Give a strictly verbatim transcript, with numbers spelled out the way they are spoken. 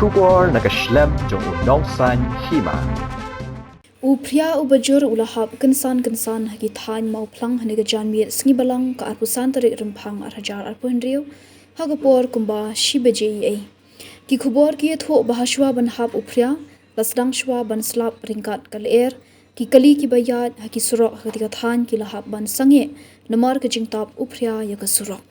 Khubor na ka shlem jong u Nongsaiñ Hima. U phria u bajur u la hap kynsan kynsan ha ki thaiñ Mawphlang ha kane ka janmiet sngi Balang ka arphew san tarik Rymphang ar hajar arphew hynriew ha ka por kumba shi baje eiei. Ki khubor ki ïathuh ba hashwa ban hap u phria la sdang shwa ban slap ryngkat ka lyer. Ki kali kiba ïaid ha ki surok ha katei ka thaiñ ki la hap ban sangeh namar ka jingtap u phria ïa ka surok.